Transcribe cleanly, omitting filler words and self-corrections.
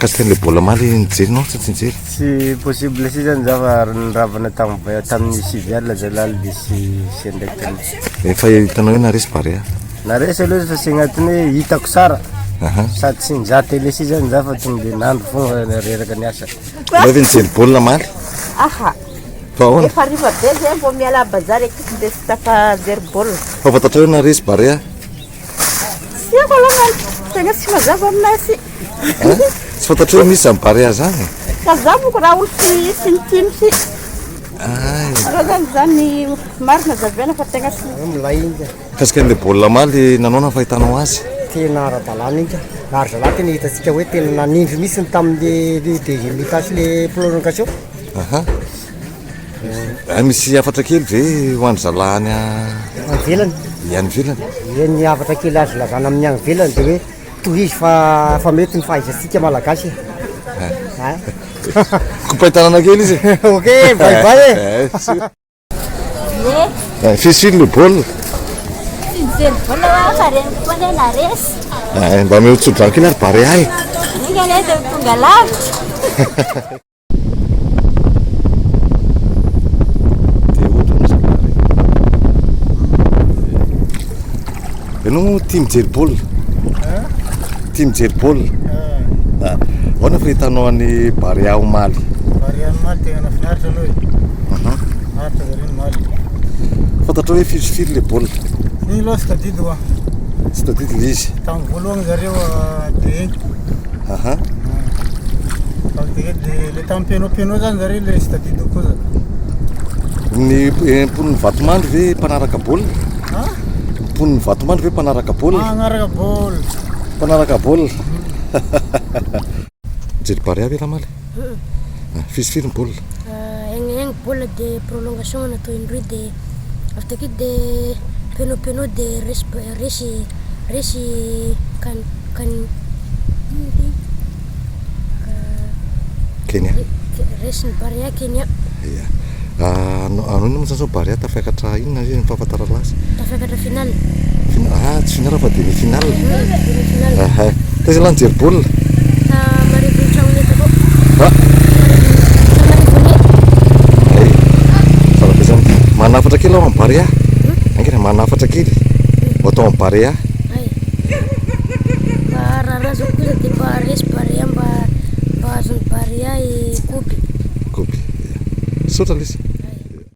Mikasika an'ilay baolina omaly nijery ianao sa tsy nijery? Tsy possible si zany za fa niravana tamin'ny tamin'ny sivy alina zalahy de sy sy andraikitra mihitsy. Efa hitanao hoe naresy Barea? Naresy aloha izy fa tsy agnatiny hoe hitako tsara sady tsy nizaha télé si zany za fa tonga de nandro fogna reraka niasa. Ianao ve nijery baolina omaly? Aha. Fa ahoana? Efa hariva be zay vao miala bazary ekipa de tsy tafajery baolina. Fa fantatrao hoe naresy Barea? Tsy haiko aloha tegna tsy mazava aminahy sy. Tsy fantatrao hoe misy zany Barea zany? Ka za moko raha olo tsy tsy mitino sy. Ay. Aleo zany zany marina zavaina fa tegna tsy. Milay iny ka. Mikasika an'ilay baolina omaly nanaona ny fahitanao azy? Tena ara-dalàna iny ka. Ary zalahy tena hitantsika hoe tena nanindry mihitsy ny tamin'ny deuxième mi-temps sy le prolongation. Aha. Ah, misy hafatra kely ve ho an-dry zalahy any Ivelany? Ny any ivelany? Ie, ny hafatra kely azo lazana amin'ny any ivelany dia hoe tohizo fa fa mety ny fahaizantsika malagasy e. Ah. Kopain-tanana kely izy e. Ok, bye bye e. Eh, Fisifiry le baolina. Tsy nijery baolina hoa fa reniko foana hoe naresy. Eh, mba omeo tso-drano kely ary Barea e. Enga anie dia ho tonga lavitra. Dia ohatra ny zalahy ireny. Ianao moa tia mijery baolina? Tia mijery baolina? Ah. Ahoana fahitanao an'i Barea omaly? Barea omaly tena nahafinaritra aloha e. Nahafinaritra zareo omaly. Fantatrao hoe firy sy firy le baolina? Iny aloha tsy tadidy hoa. Tsy tadidy le izy. Tamin'ny voalohany zareo de Aha. De le tamin'ny piano piano zany zareo le tsy tadidiko koa za. Ny eh, mponin'ny Vatomandry ve mpanaraka baolina? Ah? Mponin'ny Vatomandry ve mpanaraka baolina? Mpanaraka baolina. Mpanaraka baolina. Mijery Barea ve Ramaly? Firy sy firy ny baolina? Egny egny baolina de prolongation natao indroy de avy takeo de penaux penaux de resy resy resy kan kan ino ty Kenya. Resin'ny Barea Kenya. Ia. Anao inona moa zany zao Barea tafiakatra inona izy ny fahafantarana azy? Tafiakatra finale. Fina ah tsy finale fa demi finale. Demi finale. Aha. Taiza ialahy nijery baolina? Ta Marivony tragnonay takao. Ah. Ta Marivony. Hay. Tsara be zany. Manafatra kely aho amin'ny Barea. Haingana manafatra kely. Ho atao amin'ny Barea. Hay. Mba raha raha zao kosa dia mba resy Barea mba mba azon'ny Barea i kopy. Kopy. Ia. Misaotra lesy.